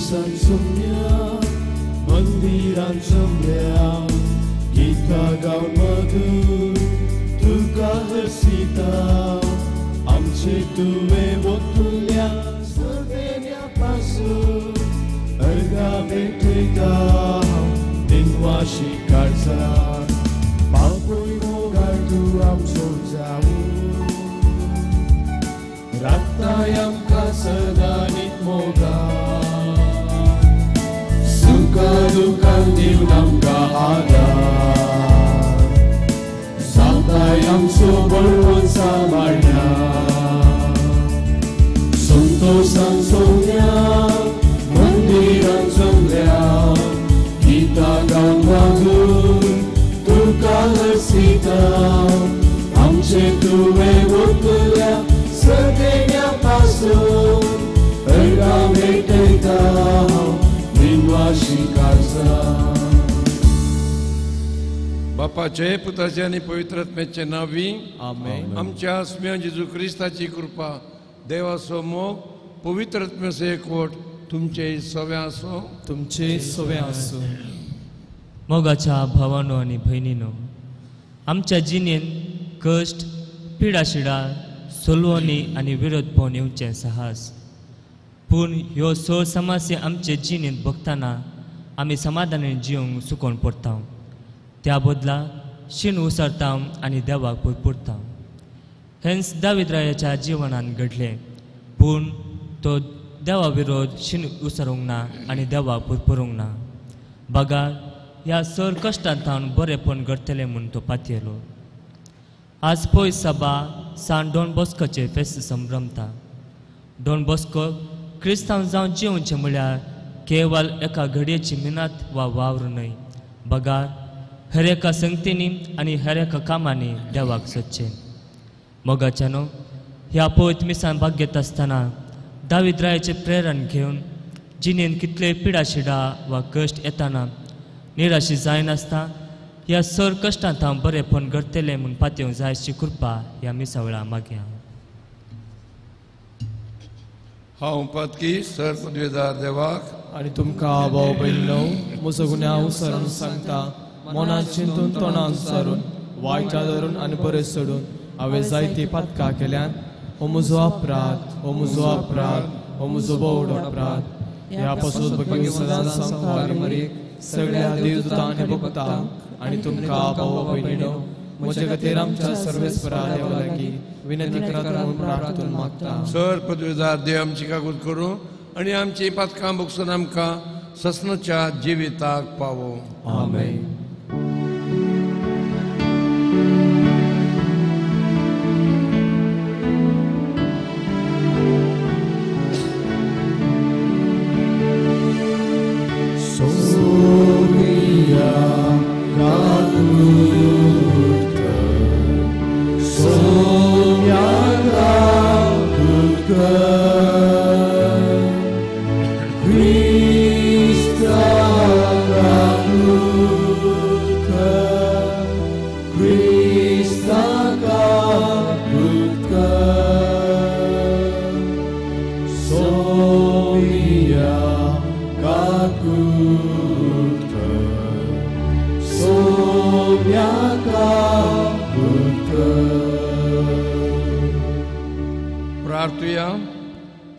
संतोषान सोम्या मंदिरान जमल्या गीता गावन मधुर तुका हरसिता आमचे तुवें वतल्या सदेन्या पासून अर्गा भेटयता दिनवाशी काळजार बापूय मोगाळ तूं आमचो जावूं राखताय आमकां सदां नीत मोगान सुखा दुखान दिवन आमकां आदार जाताय आमचो बळवंत सांबाळ्यार संतोषान सोम्या मंदिरान जमल्या गीता गावन वाजून तुका हरसिता आमचे तुवें वतल्या सदेन्या पासून अर्गा भेटयता दिनवाशी काळजार. बापाचे पुताचे आनी पवित्र आत्म्याचे नांवी आमेन. आमच्या आसम्या जेजू क्रिस्ताची कृपा देवाचो मोग पवित्र आत्म्याचो एकवट तुमचे सवे आसूं. तुमचे सवे आसूं. मोगाच्या भावानो आनी भयणीनो, आमच्या जिणेंत कश्ट पिडाशिडा सोलवणी आनी विरोध पळोवन येवचें साहस, पूण ह्यो स समस्या आमचे जिणेंत भोगतना आमी समाधानान जिवंक सुकोवन पडटा. त्या बदला शीण उसरता आनी देवाक पुरपुरता. हेंच दावीद रायाच्या जिवनान घडलें, पूण तो देवा विरोध शीण उसरूंक ना आनी देवाक पुरपुरूंक ना. बगार ह्या सर कश्टांत थावन बरेंपण घडटलें म्हूण तो पातयेलो. आज पयस सभा सान डॉन बॉस्कोचें फेस्त संभ्रमता. डॉन बॉस्को क्रिस्तांव जावन जिवचें म्हळ्यार केवल एका घडयेची मिनात वा वावर न्हय, बगार हर एका संगतींनी आनी हर एका कामांनी देवाक सोदचें. मोगाच्यानो, ह्या पवित्र मिसान भाग घेता आसतना दावीद रायाचें प्रेरण घेवन जिणेंत कितले पिडाशिडा वा कश्ट येतना निराशी जायनासतना ह्या सर कश्टांत हांव बरेंपण घडटलें म्हूण पातयेवंक जाय अशी कृपा ह्या मिसा वेळार मागया. हांव पातकी सर पदवेदार देवाक आनी तुमकां भाव भयणीनो म्हजो गुन्यांव विसरून सांगता, मनान चिंतून तोंडान सारून वायटा धरून आनी बरें सोडून हांवें जायतीं पातकां केल्यात. हो म्हजो अपराध, हो म्हजो अपराध, हो म्हजो भोव अपराध. ह्या पासून भगिनी सदांच संवसार मरीक सगळ्या देवदूतांक आनी भक्तांक आनी तुमकां भाव भयणीनो म्हजे खातीर आमच्या सर्वेस्परा देवा लागीं विनंती करात म्हूण प्रार्थून मागता. सर पदवेदार देव आमची कागूत करूं आनी आमची पातकां भोगसून आमकां ससनाच्या जिविताक पावो. आमेन.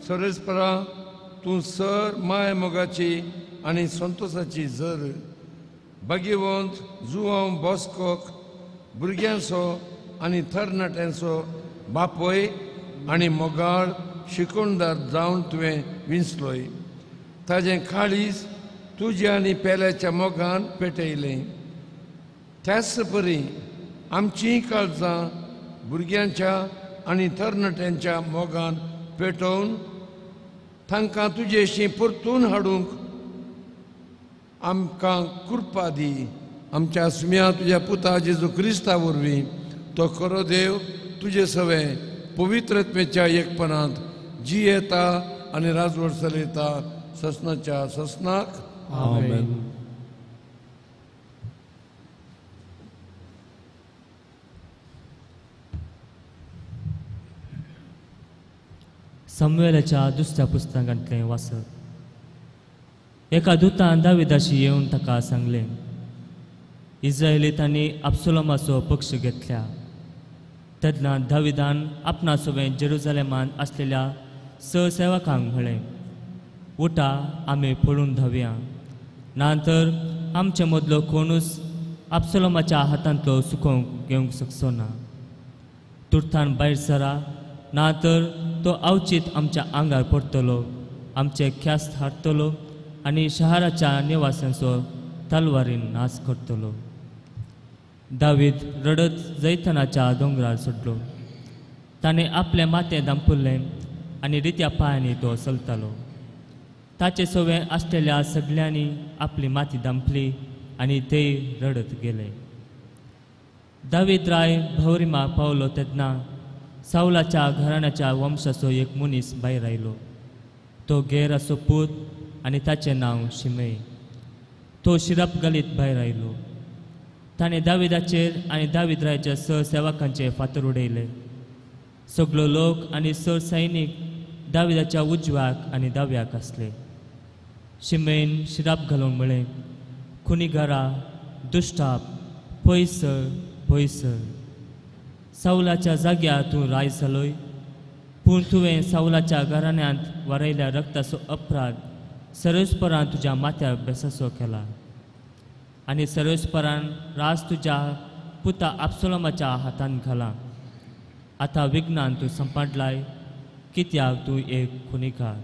सर्वेस्परा तूं सर my मोगाची आनी संतोषाची जर भाग्यवंत जुवांव बॉस्कोक भुरग्यांचो आनी तरणाट्यांचो बापूय आनी मोगाळ शिकोणदार जावन तुवें विंचलोय. ताजें काळीज तुज्या आनी पेल्याच्या मोगान पेटयलें. त्याच परी आमचीं काळजां भुरग्यांच्या आनी तरणाट्यांच्या मोगान पेटोवन तांकां तुजेशी परतून हाडूंक आमकां कृपा दी. आमच्या सुम्या तुज्या पुता जेजू क्रिस्ता वरवीं तो खरो देव तुजे सवें पवित्र आत्म्याच्या एकपणांत जियेता आनी राजवट चलयता ससनाच्या ससनाक. आमेन. सामुएलाच्या दुसऱ्या पुस्तकांतलें वाचप. एका दुतान दाविदाशी येवन ताका सांगलें, इस्रायलितांनी अब्सलोमाचो पक्ष घेतल्या. तेन्ना दाविदान आपणा सवें जेरुजलेमांत आसलेल्या स सेवकांक म्हळें, उठा आमी पळून धांवया, ना तर आमचे मदलो कोणूच अब्सलोमाच्या हातांतलो सुकोवंक घेवंक शकचो ना. तुर्तान भायर सरा, ना तर तो अवचीत आमच्या आंगार पडटलो, आमचे ख्यास्त हाडटलो आनी शहराच्या निवासांचो तलवारीन नाश करतलो. दावीद रडत जैतनाच्या दोंगरार सोडलो. ताणें आपलें माथें दांपुल्लें आनी रित्या पांयांनी तो चलतालो. ताचे सवें आसलेल्या सगल्यांनी आपली माती दांपली आनी ते रडत गेले. दावीद राय भौरिमा पावलो तेन्ना सावलाच्या घराण्याच्या वंशाचो एक मनीस भायर आयलो. तो गेराचो पूत आनी ताचें नांव शिमेय. तो शिरप घालीत भायर आयलो. ताणें दाविदाचेर आनी दावीद रायाच्या स सेवकांचे फातर उडयले. सगलो लोक आनी स सैनीक दाविदाच्या उजव्याक आनी दाव्याक आसले. शिमेन शिराप घालून म्हळें, खुनीगारा, दुश्टाप, पयस पयस. सावलाच्या जाग्यार तूं राय जालोय, पूण तुवें सावलाच्या घराण्यांत वारयल्या रक्ताचो अपराध सर्वेस्परान तुज्या माथ्यार बेसासो केला आनी सर्वेस्परान राज तुज्या पुता अब्सलोमाच्या हातांत घाला. आतां विघ्नान तूं संपाडलाय, कित्याक तूं एक खुनीकार.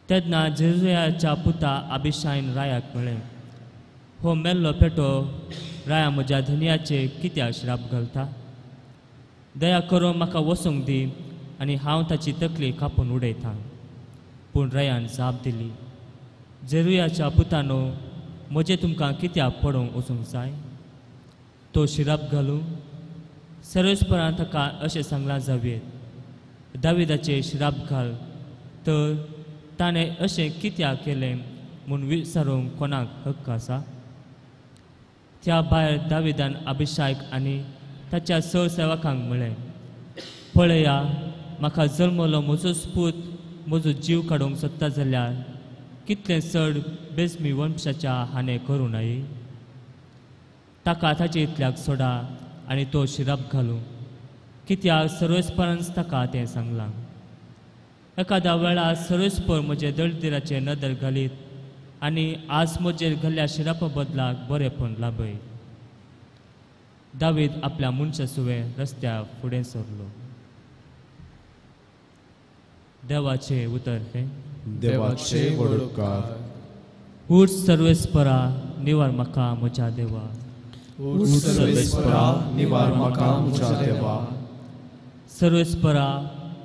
तेन्ना जेरुयाच्या पुता अभिशायन रायाक म्हळें, हो मेल्लो पेटो राया म्हज्या धनयाचे कित्याक श्राप घालता? दया करून म्हाका वचूंक दी आनी हांव ताची तकली कापून उडयतां. पूण रायान जाप दिली, जेरुयाच्या पुतानो, म्हजें तुमकां कित्याक पडोवंक वचूंक जाय? तो शिराप घालूं? सर्वेस्परान ताका अशें सांगलां जावयेत, दाविदाचे शिराप घाल, तर ताणें अशें कित्याक केलें म्हूण विचारूंक कोणाक हक्क आसा? त्या भायर दाविदान अभिशायक आनी ताच्या स सेवकांक म्हळें, पळया, म्हाका जल्मलो म्हजोच पूत म्हजो जीव काडूंक सोदता जाल्यार कितलें चड बेजमी वंशाच्या हाणें करूं नये? ताका ताचे इतल्याक सोडा आनी तो शिराप घालूं, कित्याक सर्वेस्परान ताका तें सांगलां. एखाद्या वेळार सर्वेस्पर म्हजे दळदिराचेर नदर घालीत आनी आज म्हजेर घाल्ल्या शिरापा बदलाक बरेंपण लाभय. दावीद आपल्या मनशा सुवें रस्त्या फुडें सरलो. देवाचें उतर हें. देवाचे व्हड उपकार. उठ सर्वेस्परा, निवार म्हाका म्हज्या देवा. उठ सर्वेस्परा, निवार म्हाका म्हज्या देवा. सर्वेस्परा,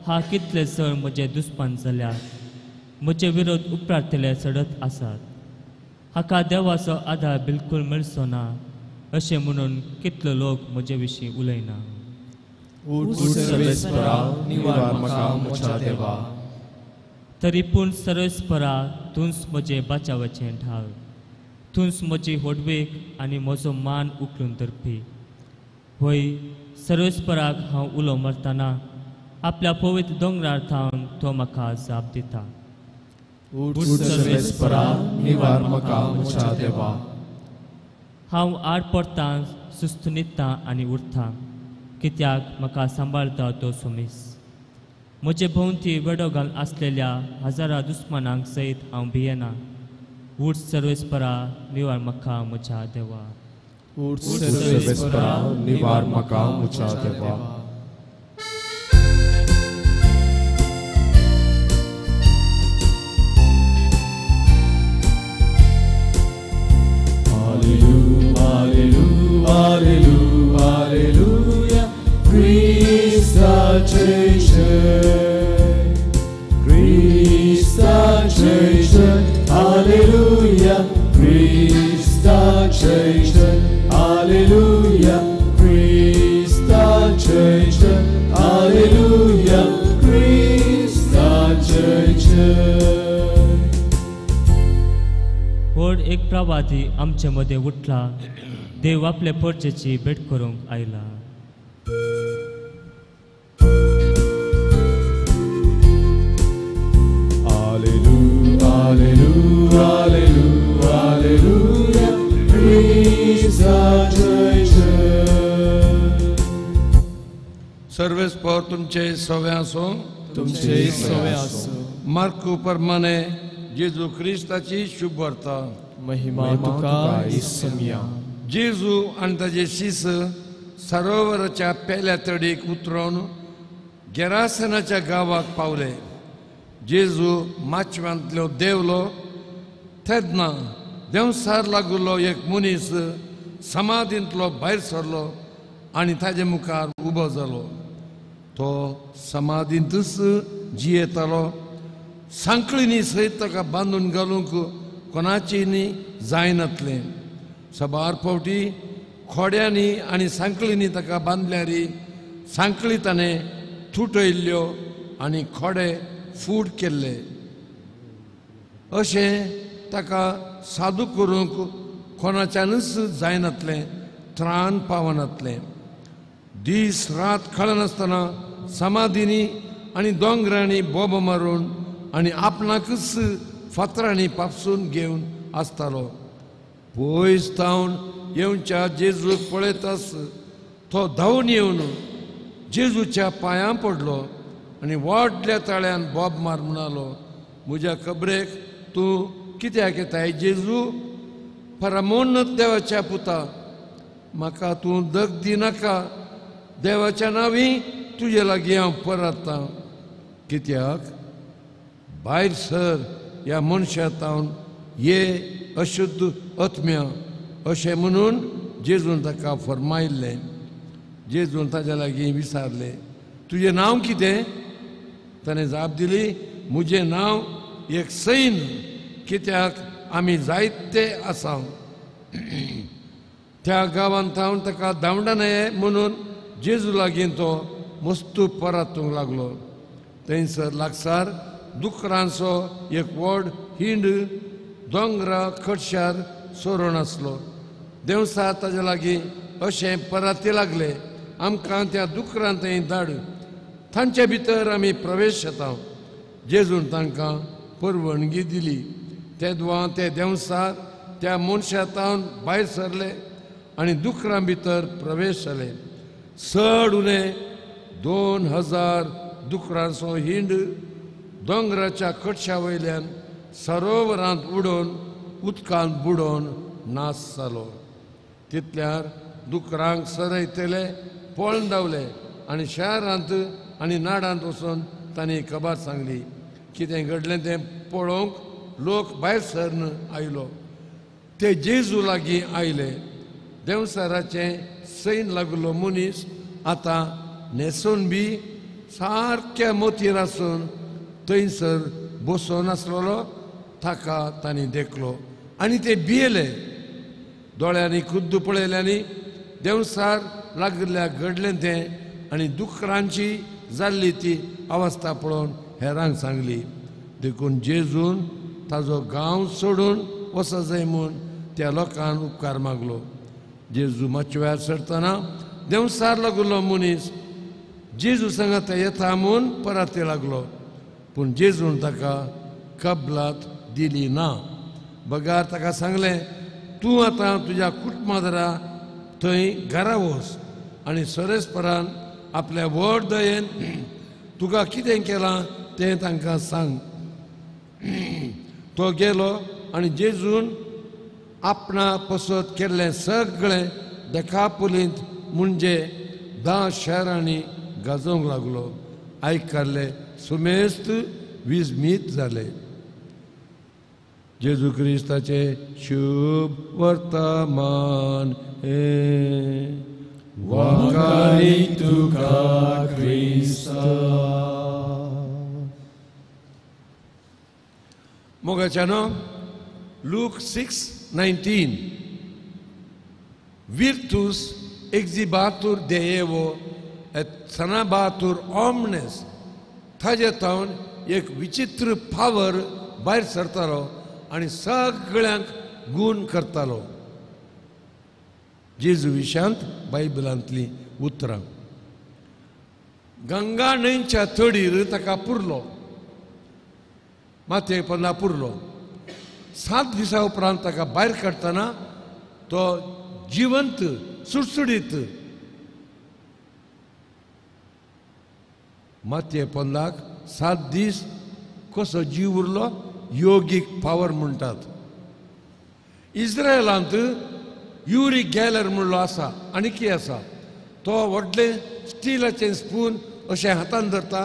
हा कितले चड म्हजे दुस्मान जाल्यात, म्हजे विरोध उपरांतले चडत आसात. हाका देवाचो आदार बिलकूल मेळचो ना अशें म्हणून कितलो लोक म्हजे विशीं उलयना. उठ सर्वेस्परा, निवार म्हाका म्हज्या देवा. तरी पूण सर्वेस्परा, तूंच म्हजें बाचावाचें ढाल, तूंच म्हजी होडवीक आनी म्हजो मान उखलून धरपी. होय, सर्वेस्पराक हांव उलो मारतना आपल्या पवित्र दोंगरार थावन तो म्हाका जाप दिता. उठ सर्वेस्परा, निवार म्हाका म्हज्या देवा. हांव आड पडटां, सुस्त न्हिदतां आनी उरतां, कित्याक म्हाका सांबाळता तो सोमीस. म्हजे भोंवती वेडो घालून आसलेल्या हजारा दुस्मानांक सयत हांव भियेना. उठ सर्वेस्परा, निवार म्हाका म्हज्या देवा. उठ सर्वेस्परा, निवार म्हाका म्हज्या देवा. Alleluia, alleluia, Christa cece, Christa cece, alleluia, Christa cece, alleluia, Christa cece, alleluia, Christa cece. व्हड एक प्रवादी आमचे मदें उठला, देव आपले परचेची भेट करूंक आयला. Alleluia, alleluia, Allelu, Alleluia, क्रिस्ताचें जय जय. सर्वेस्पर तुमचे सवे आसूं, तुमचे सवे आसूं. मार्कू प्रमाणे जेजू क्रिस्ताची शुभ वार्ता. महिमा तुका इसमिया. जेजू आनी ताजे शीस सरोवराच्या पेल्या तडीक उतरून गेरासनाच्या गांवाक पावले. जेजू माचव्यांतलो देवलो तेन्ना देंवसार लागुल्लो एक मनीस समाधींतलो भायर सरलो आनी ताजे मुखार उबो जालो. तो समाधींतूच जियेतालो. सांकळींनी सयत ताका बांदून घालूंक कोणाची न्ही जायनातलें. सबार फावटी खोड्यांनी आनी सांकळींनी ताका बांदल्यार सांकळी ताणें तुटयल्ल्यो आनी खोडे फूट केल्ले. अशें ताका सादू करूंक कोणाच्यानूच जायनातलें, त्राण पावनातलें. दीस रात कळनासतना समाधींनी आनी दोंगरांनी बोबो मारून आनी आपणाकच फातरांनी पापसून घेवन आसतालो. पयस तावन येवच्या जेजूक पळयताच तो धांवून येवन जेजूच्या पांयां पडलो आनी व्हडल्या ताळ्यान बोब मार म्हणालो, म्हज्या खबरेक तूं कित्याक येताय जेजू? परमोन्नत देवाच्या पुता, म्हाका तूं दग दिनाका. देवाच्या नांवी तुजे लागीं हांव परततां. कित्याक भायर सर ह्या मनशा तावन ये अशुद्ध आत्म्या, अशें म्हणून जेजून ताका फर्मायल्लें. जेजून ताज्या लागीं विचारलें, तुजें नांव कितें? ताणें जाप दिली, म्हजें नांव एक सैन, कित्याक आमी जायते आसा. त्या गांवांत थावन ताका धांवडा न्हय म्हणून जेजू लागीं तो मस्तू परतूंक लागलो. थंयसर लागसार दुकरांचो एक व्हड हिंड दोंगरा खडशार सोरोन आसलो. देवसा ताज्या लागीं अशें पराती लागले, आमकां त्या दुकरान थंय धाड, तांचे भितर आमी प्रवेश येता. जेजून तांकां परवणगी दिली. तेदवां ते देंवसार त्या मनशा तावन भायर सरले आनी दुकरां भितर प्रवेश जाले. चड उणें 2000 दुकरांचो हिंड दोंगराच्या खडशा वयल्यान सरोवरांत उडोवन उदकांत बुडोवन नाश जालो. तितल्यार दुकरांक सरयतले पळोवन धांवले आनी शहरांत आनी नाडांत वचून तांणी खबर सांगली. कितें घडलें तें पळोवंक लोक भायर सरन आयलो. ते जेजू लागीं आयले. देंवसाराचें सैन लागलो मनीस आतां न्हेसून बी सारक्या मोतीर आसून थंयसर बसोन आसलेलो ताका तांणी देखलो आनी ते भियेले. दोळ्यांनी खुद्द पळयल्यांनी देंवसार लागिल्ल्या घडलें तें आनी दुकरांची जाल्ली ती अवस्था पळोवन हेरांक सांगली. देखून जेजून ताजो गांव सोडून वचो जाय म्हूण त्या लोकांक उपकार मागलो. जेजू माचव्यार सरतना देंवसार लागलो मनीस जेजू सांगात येता म्हूण परत लागलो, पूण जेजून ताका कबलात दिली ना. बगार ताका सांगलें, तूं आतां तुज्या कुटुंबादरा थंय घरा वच आनी सरेस्परान आपल्या व्हड दयेन तुका कितें केलां तें तांकां सांग. तो गेलो आनी जेजून आपणा पसत केल्लें सगळें देखापुलींत म्हणजे 10 शहरांनी गाजोवंक लागलो. आयकल्ले सुमेस्त विस्मीत जाले. जेजू क्रिस्ताचे शुभ वर्तमान हें. वाकारी तुका क्रिस्ता. मोगाच्यानो, look 6:19 virtus exhibatur Deo et sanabatur omnes. ताजे तावन एक विचित्र पावर भायर सरतालो आनी सगळ्यांक गूण करतालो. जेजू विशांत बायबलांतलीं उतरां. गंगा न्हंयच्या तडीर ताका पुरलो, मातये पोंदा पुरलो. 7 दिसा उपरांत ताका भायर काडटना तो जिवंत सुडसुडीत मातये पोंदाक 7 दीस कसो जीव उरलो, योगीक पावर म्हणटात. इस्रायलांत युरी गॅलर म्हणलो आसा आनी की आसा, तो व्हडलें स्टिलाचें स्पून अशें हातान धरता,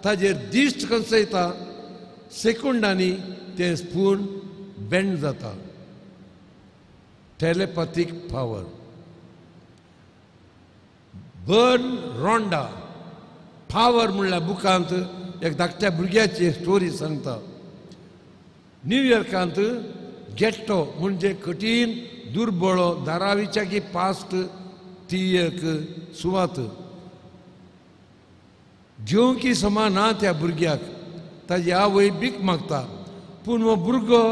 ताजेर दिश्ट कसयता, सेकंडांनी तें स्पून बेंड जाता. Telepathic power. Burn Rhonda power म्हणल्यार बुकांत एक धाकट्या भुरग्याची स्टोरी सांगता. न्यूयॉर्कांत गेट्टो म्हणजे कठीण दुर्बळो धारावीच्या की पास्ट ती एक सुवात. जेवंकी समा ना त्या भुरग्याक, ताजी आवय भीक मागता, पूण हो भुरगो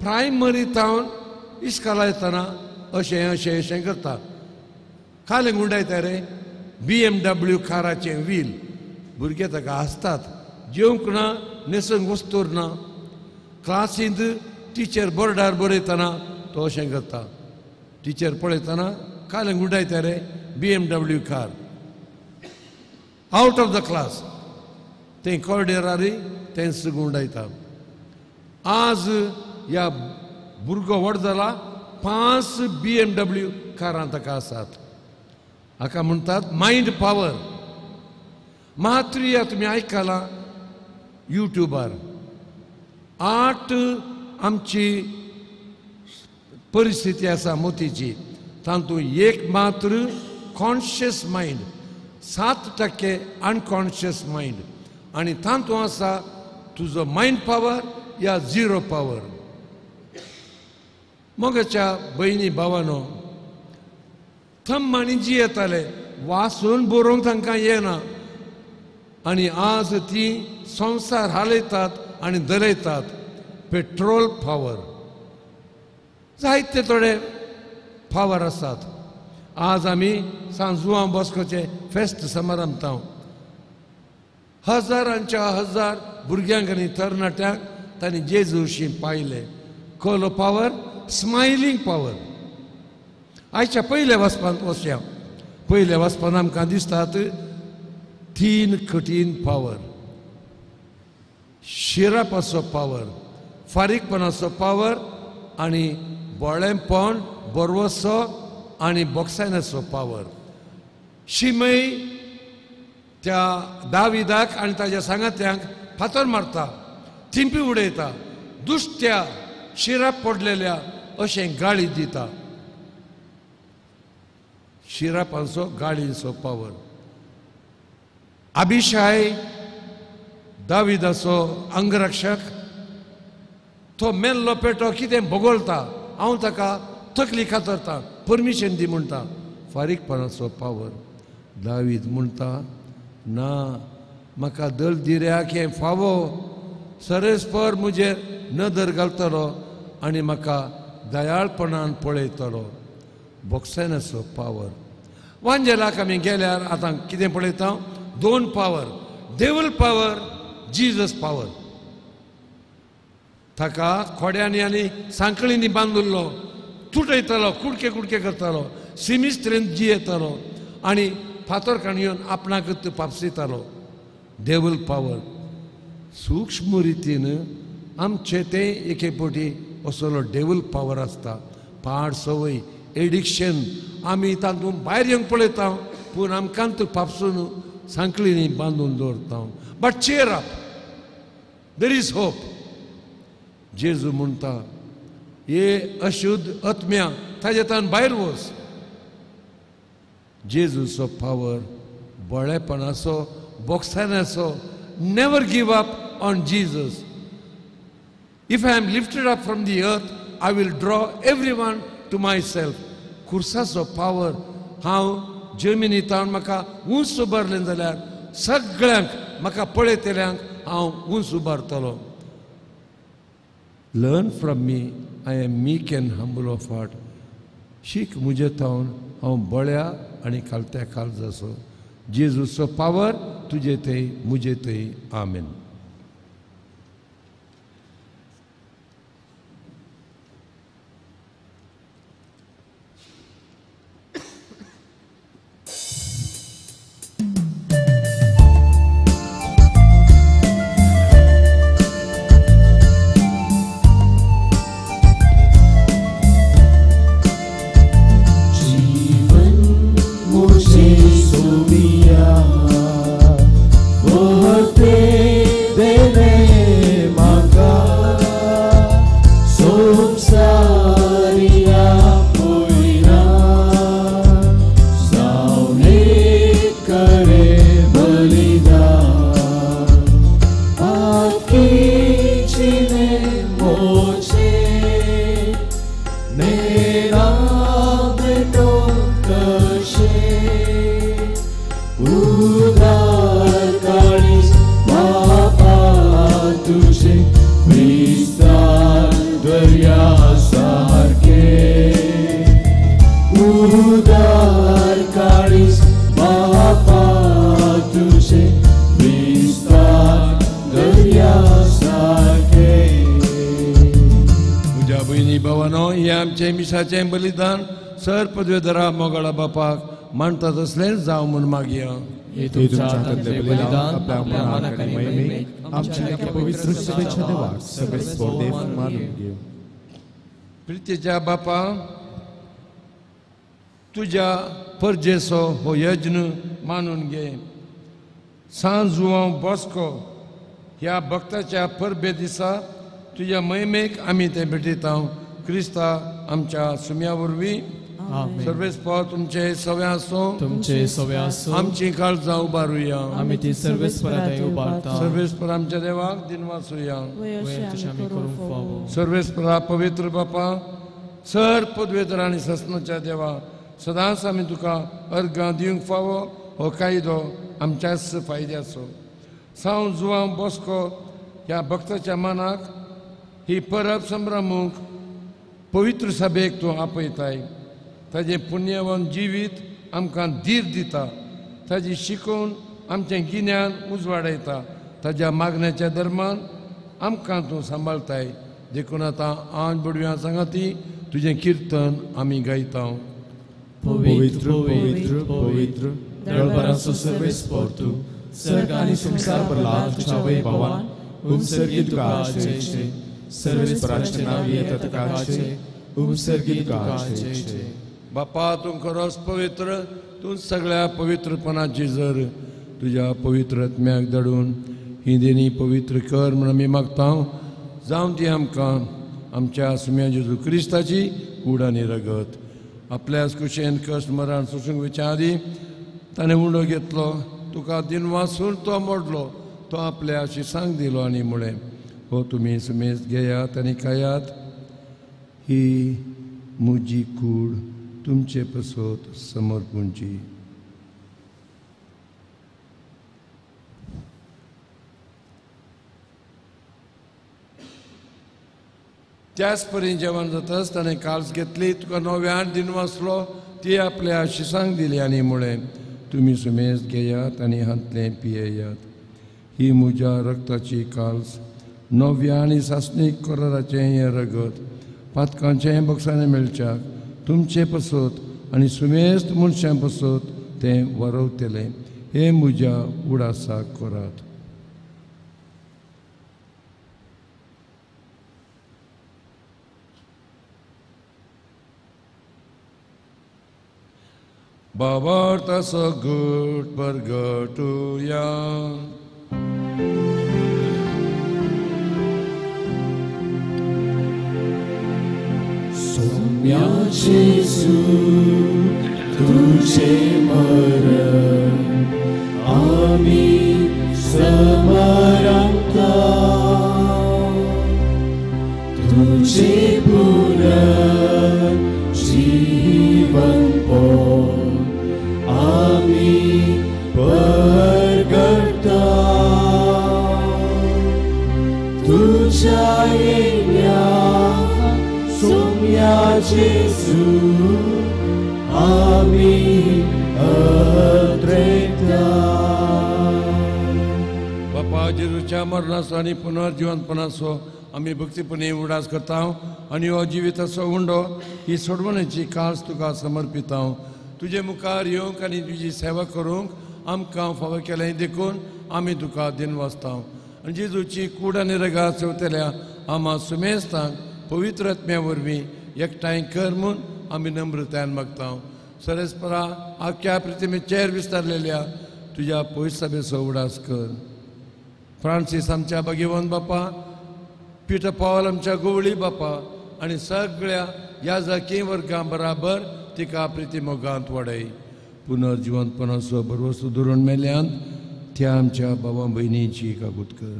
प्रायमरी तावन इस्काला येतना अशें अशें अशें करता. खालें गुंडायता रे BMW काराचें व्हील. भुरगे ताका हांसतात, जेवंक ना, न्हेसूंक वस्तूर ना. क्लासींत टिचर बोर्डार बरयतना तो अशें करता, टिचर पळयतना कालें गुंडायता रे BMW car. Out of the class. तें कॉरिडोरार तेंच गुंडायता. आज ह्या भुरगो व्हड जाला, 5 BMW कारां ताका आसात. हाका म्हणटात मायंड पावर. मात्रिया तुमी आयकलां युट्यूबार. 8 आमची परिस्थिती आसा मोतीची, तातूंत एक मात्र कॉन्शियस मायंड, 7% अनकॉन्शियस मायंड, आनी तातूंत आसा तुजो मायंड पावर या झिरो पावर. मगाच्या भयणी भावानो, थंब आनी जियेताले, वाचून बरोवंक तांकां येना, आनी आज ती संवसार हालयतात आनी दलयतात. पेट्रोल पावर, जायते थोडे पावर आसात. आज आमी सांत जुआंव बॉस्कोचें फेस्त समारंभता. हजारांच्या हजार भुरग्यांक आनी तरणाट्यांक तांणी जेजूशी पायले. कोलो पावर, स्मायलींग पावर. आयच्या पयल्या वाचपांत वचया. पयल्या वाचपांत आमकां दिसतात 3 कठीण पावर. शिरापाचो पावर, फारीकपणाचो पावर, आनी बोळेंपण, बरवसो आनी बोक्सायनाचो पावर. शिमय त्या दाविदाक आनी ताज्या सांगात्यांक फातर मारता, थिंपी उडयता, दुश्ट्या शिराप पडलेल्या अशें गाळी दिता. शिरापांचो गाळींचो पावर. अभिशाय दाविदाचो अंगरक्षक, तो मेल्लो पेटो कितें भोगोलता, हांव ताका तकली कातरता, परमिशन दी म्हणटा. फारीकपणाचो पावर. दावीद म्हणटा, ना म्हाका दलदिऱ्याक हें फावो, सरेस्पर म्हजेर नदर घालतलो आनी म्हाका दयाळपणान पळयतलो. बोक्सायनाचो पावर. वांजेलाक आमी गेल्यार आतां कितें पळयता? 2 power, devil power, Jesus power. ताका खोड्यांनी आनी सांकळींनी बांदिल्लो, तुटयतालो, कुडके कुडके करतालो, सिमिस्त्रेन जियेतालो आनी फातर काडून आपणाक पापसितालो. Devil power. सूक्ष्म रितीन आमचे ते एके फावटी असलो डेवल पावर आसता. पाड संवय, एडिक्शन, आमी तातूंत भायर येवंक पळयता, पूण आमकां पापसून सांकळींनी बांदून दवरता. But cheer up, there is hope. जेजू म्हणटा, हे अशुद्ध आत्म्या ताजे तान भायर वच. जेजूचो power बळेपणाचो, बोक्सानाचो. Never give up on Jesus. If I am lifted up from the earth, I will draw everyone to myself. खुर्साचो पावर. हांव जमिनींत म्हाका उंच उबारलें जाल्यार सगळ्यांक म्हाका पळयतल्यांक हांव उंच उबारतलो. Learn from me, I am meek and humble of heart. शीक म्हजे थावन, हांव बळ्या आनी खालत्या काळजाचो. जेजूचो पावर तुजे थंय, म्हजे थंय. आमेन. नांव भेटोवंक कशें उदार काळीज बापा तुजें विस्तार दर्या सारकें उदार काळीज बापा तुजें विस्तार दर्या सारकें. म्हज्या भयणी भावानो, हें आमचें मिसाचें बलिदान सर पदवेधरा मोगाळा बापाक मानता तसलें जावं म्हूण मागया. हे तुमच्या हातांतलें बलिदान आपल्या मानाक आनी महिमेक आमच्या पवित्र सभेच्या देवाक सर्वेस्पर देव मानून घेवं. प्रितीच्या बापा, तुज्या परजेचो हो यज्ञ मानून घे. सांज जुआंव बॉस्को ह्या भक्ताच्या परबे दिसा तुज्या महिमेक आमी तें भेटयता. क्रिस्ता आमच्या सुम्या वरवीं. सर्वेस्पर तुमचे सवे आसूं, तुमचे सवे आसूं. आमची काळजां उबारुया, आमी ती सर्वेस्परा थंय उबारता. सर्वेस्पर आमच्या देवाक दिनवासुया. तशें आमी करूंक फावो. सर्वेस्परा पवित्र बापा, सर पदवेतर आनी ससनाच्या देवा, सदांच आमी तुका अर्गां दिवंक फावो हो कायदो आमच्याच फायद्याचो. सांव जुआंव बॉस्को ह्या भक्ताच्या मनाक ही परब संभ्रमूंक पवित्र सभेक तूं आपयताय. ताजें पुण्यवन जिवीत आमकां धीर दिता, ताजी शिकोवन आमचें गिन्यान उजवाडयता. ताज्या मागण्याच्या धर्मान आमकां तूं सांबाळताय. देखून आतां आंज बडव्यां सांगाती तुजें किर्तन आमी गायता. पवित्र पवित्र पवित्र दळभराचो सर्वेस्पर तूं, सर्ग आनी संवसार भरला तुज्या वैभवान. उमसर्गी तुका जय जय. सर्वेस्पराचें नांव येता तुका जय. उमसर्गी तुका जय जय. बापा, तूं खरोच पवित्र, तूं सगळ्या पवित्रपणाची जर तुज्या पवित्र आत्म्याक धाडून ही देणी पवित्र कर म्हूण आमी मागता. जावं ती आमकां आमच्या सुम्या जेजू क्रिस्ताची कूड आनी रगत. आपल्याच कुशेन कश्ट मरण सोसूंक वयच्या आदीं ताणें उंडो घेतलो, तुका दिनवासून तो मोडलो, तो आपल्या शिसांक दिलो आनी म्हळें, हो तुमी सुमेज घेयात आनी खायात, ही म्हजी कूड तुमचे पसत समर्पूंची. त्याच परी जेवण जाताच ताणें काल्स घेतली, तुका नव्यान दिनवासलो, ती आपल्या शिसांक दिली आनी म्हळें, तुमी सुमेज घेयात आनी हांतलें पियेयात, ही म्हज्या रक्ताची काल्स, नव्या आनी सासणीक कराराचें हें रगत, पातकांचें बक्षाणें मेळच्याक तुमचे पसत आनी सुमेस्त मनशां पसत तें वरवतलें. हें म्हज्या उडासाक करात. बाबार्थ सगट परगटुया. सोम्या जेजू तुझे मरण आमी समरंता, तुझे पुनर्जीवन आमी परगटा, तुझ्या येण्या सोम्या जेजू आमी अद्रेता. बापा जेजूच्या मरणाचो आनी पुनर्जिवंतपणाचो आमी भक्तीपणी उडास करता आनी हो जिविताचो उंडो ही सोडवणेची कास तुका समर्पिता. तुजे मुखार येवंक आनी तुजी सेवा करूंक आमकां फावो केलें देखून आमी तुका दिनवासता. आनी जेजूची कूड आनी रगात चवतल्या आमा सुमेस्तांक पवित्र आत्म्या वरवीं एकठांय कर म्हूण आमी नम्रतायेन मागता. सरेस्परा आख्या प्रतिमेचेर विस्तारलेल्या तुज्या पयस सभेचो उडास कर. फ्रांसीस आमच्या भाग्यवंत बापा, पिटर पावल आमच्या गोवळी बापा आनी सगळ्या ह्या जाकी वर्गां बराबर तिका प्रिती मोगांत वाडय. पुनर्जिवंतपणाचो भरवसो धरून मेल्यान त्या आमच्या बाबा भयणीची कागूत कर.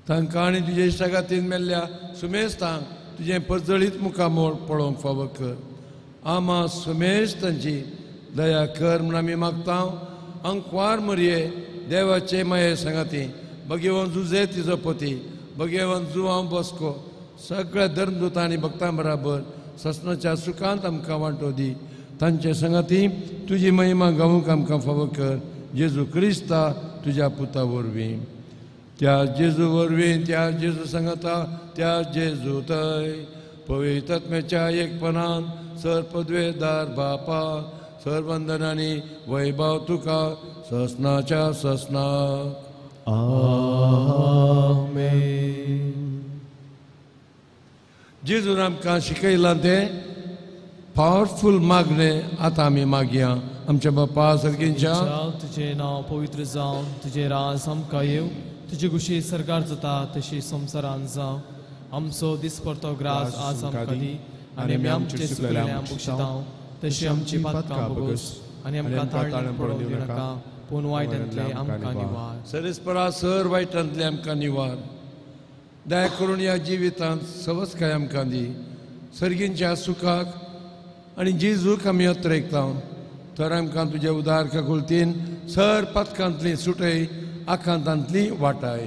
तांकां आनी तुजे इश्टागातीन मेल्ल्या सुमेस्तांक तुजें परजळीत मुखामोळ पळोवंक फावो कर. आमा सुमेश तांची दया कर म्हूण आमी मागता. अंकवार मरये देवाचे माये सांगाती भगेवन जुजे तिजो पती भगेवन जुवांव बसको सगळ्या धर्मदूतां आनी भक्तां बराबर ससनाच्या सुखांत आमकां वांटो दी. तांचे संगाती तुजी महिमा गावूंक आमकां फावो कर. जेजू क्रिस्ता तुज्या पुता वरवीं. त्या जेजू वरवीं, त्या जेजू सांगाता, त्या जेजू थंय पवित्रत्म्याच्या एकपणान सर पदवेदार बापा सरवंदनांनी वैभव तुका ससनाच्या ससनाक. आमेन. जेजून आमकां शिकयलां तें पावरफूल मागणें आतां आमी मागया. आमच्या बापा सर्गींच्या, तुजें नांव पवित्र जावं, तुजें राज आमकां येवं, तुजी खुशी सरकार जाता तशी संवसारान जावं. आमचो दिसपडतो ग्रास आज आमकां दी आनी आमी आमचे चुकलेल्या बक्षितां तशी आमची पातकां भोगस आनी आमकां ताळ्यान पडोवंक दिवं नाका, पूण वायटांतले आमकां निवार. सरेस्परा सर वायटांतले आमकां निवार. दया करून ह्या जिवितांत सवसकाय आमकां दी. सर्गींच्या सुखाक आनी जेजूक आमी अत्रेकता तर आमकां तुज्या उदार काकुळतीन सर पातकांतली सुटय, आकांतांतली वाटाय.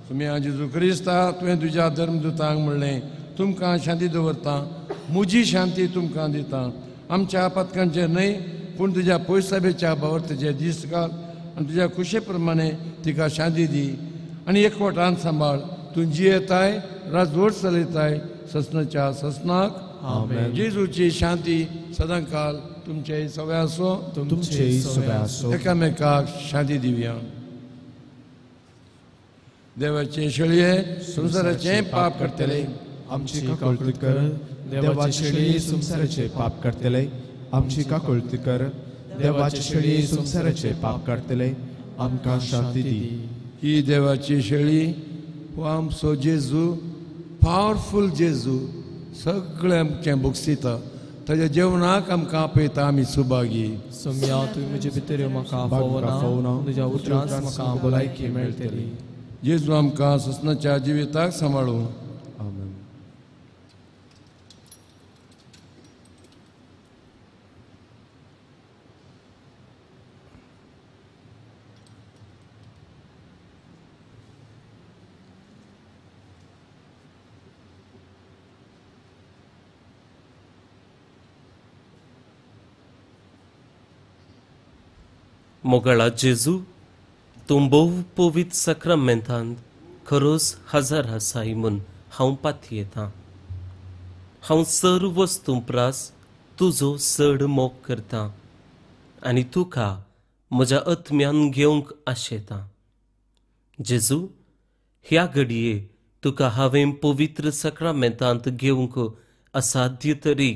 तुमी जेजू क्रिस्ता तुवें तुज्या धर्मदूतांक म्हणलें, तुमकां शांती दवरता, म्हजी शांती तुमकां दिता. आमच्या पातकांचेर न्हय पूण तुज्या पयसाबेच्या भावार्थाचे दीस घाल आनी तुज्या खुशे प्रमाणे तिका शांती दी आनी एकवटान सांबाळ. तूं जियेताय, राजवट चलयताय ससनाच्या ससनाक. जेजूची शांती सदांकाल तुमचे सगळे आसो, तुमचे सगळे आसो. एकामेकाक शांती दिवया. देवाचे शेळये संवसाराचें पाप करतले आमची काकुळती कर. देवाचे शेळये संवसाराचें पाप करतले आमची काकुळती कर. देवाचे शेळये संवसाराचें पाप करतले आमकां शांती दी. ही देवाची शेळी हो आमचो जेजू, पावरफूल जेजू, सगळें आमचें भोगसिता. ताज्या जेवणाक आमकां आपयता, आमी सुभागी. सोम्या तुवें म्हजे भितर म्हाका फावना, तुज्या उतरांत म्हाका भलायकी मेळटली. जेजू आमकां ससनाच्या जिविताक सांबाळूं. आमेन. मोगाळा जेजू, तूं भोव पवित्र साक्रामेंतांत खरोच हजार आसाय म्हूण हांव पातयेतां. हांव सर वस्तूं प्रास तुजो चड मोग करतां आनी तुका म्हज्या आत्म्यान घेवंक आशेतां. जेजू, ह्या घडये तुका हांवें पवित्र साक्रामेंतांत घेवंक असाध्य तरी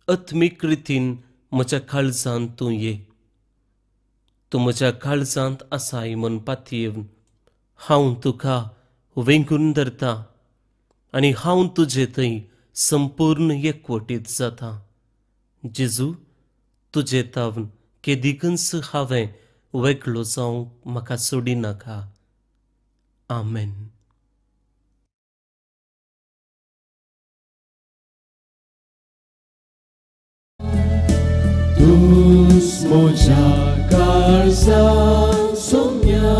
आत्मीक रितीन म्हज्या काळजांत तूं ये. तूं म्हज्या काळजांत आसाय म्हूण पातयेवन हांव तुका वेंगून धरता आनी हांव तुजे थंय संपूर्ण एकवटीत जाता. जेजू, तुजे तावन केदिकूच हांवें वेगळो जावंक म्हाका सोडिनाका. आमेन. म्हज्या काळजांत सोम्या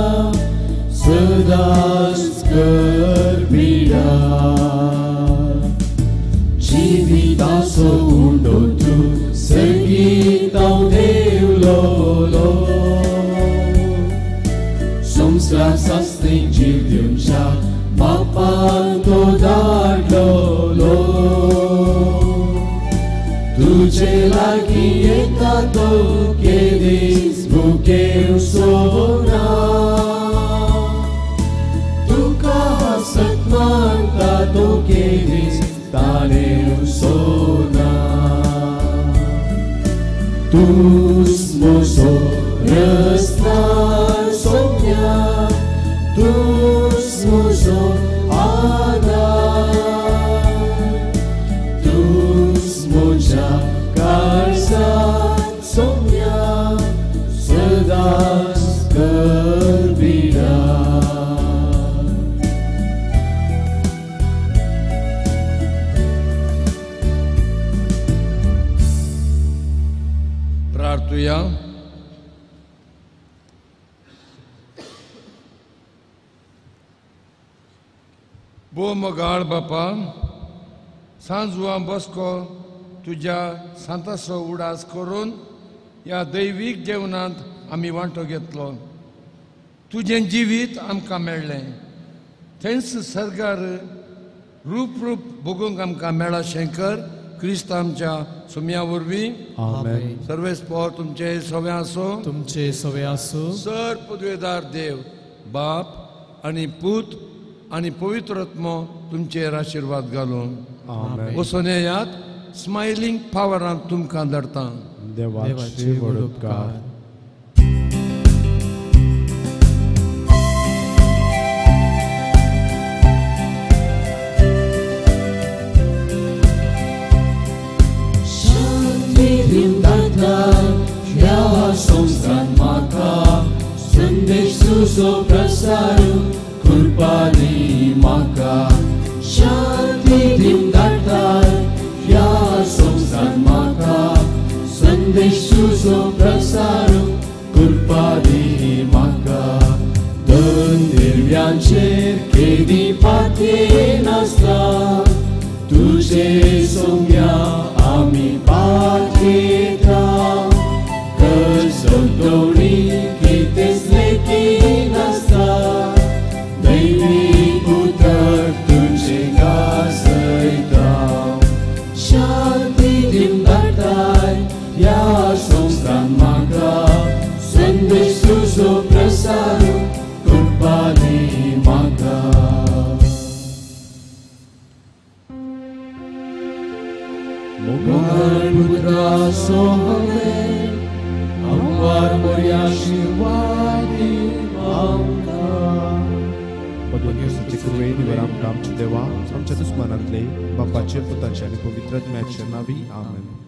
सदांच कर बिडार. जिविताचो उंडो तूं सर्गीत हांव देंवलोलो. संवसार सासणे जीव दिवच्या बापान तो धाडलोलो. तुजे लागीं येता तो केदीच भुकेवचो ना. तुका हांसत मानता तो केदीच ताणेवचो ना. तूंच म्हजो रस्तार सोम्या, तूंच म्हजो आदार, तूंच म्हज्या काळजांत सोम्या सदांच कर बिडार. प्रार्थुया. भोव मोगाळ बापा, सांजवा बसको तुज्या सांताचो उडास करून ह्या दैवीक जेवणांत आमी वांटो घेतलो. तुजें जिवीत आमकां मेळ्ळें, थंयच सर्गार रूप रूप भोगूंक आमकां मेळा शंकर क्रिस्त आमच्या सुम्या वरवीं. सर्वेस पोर तुमचे सवे आसो, तुमचे सवे आसो. सर पदवेदार देव बाप आनी पूत आनी पवित्र आत्मो तुमचेर आशिर्वाद घालून वचून येयात. स्मायलिंग पावरान तुमकां धाडटा. देवाचे व्हड उपकार. ह्या संवसारांत म्हाका संदेश तुजो प्रसारू कृपा दी म्हाका. शांती दिवंक धाडटाय ह्या संवसारांत म्हाका संदेश तुजो प्रसारू कृपा दी म्हाका. दंदिव्यांचेर केदी पातयेनासता तुजे सोम्या आमी पातयेता. कसोवणी कितेंच लेखिनासता दैवीक उतर तुजें गाजयता. शांती दिवंक धाडटाय ह्या संवसारांत म्हाका संदेश तुजो प्रसारू कृपा दी म्हाका. मोगाळ पुत्रा सोहवे आमवार मोरया आशिर्वाद आमकां. भगवंताचे कृपेन आमकां आमच्या देवा आमच्या दुस्मानांतले बापाचे पुताचे आनी पवित्र आत्म्याच्या नांवी आमेन.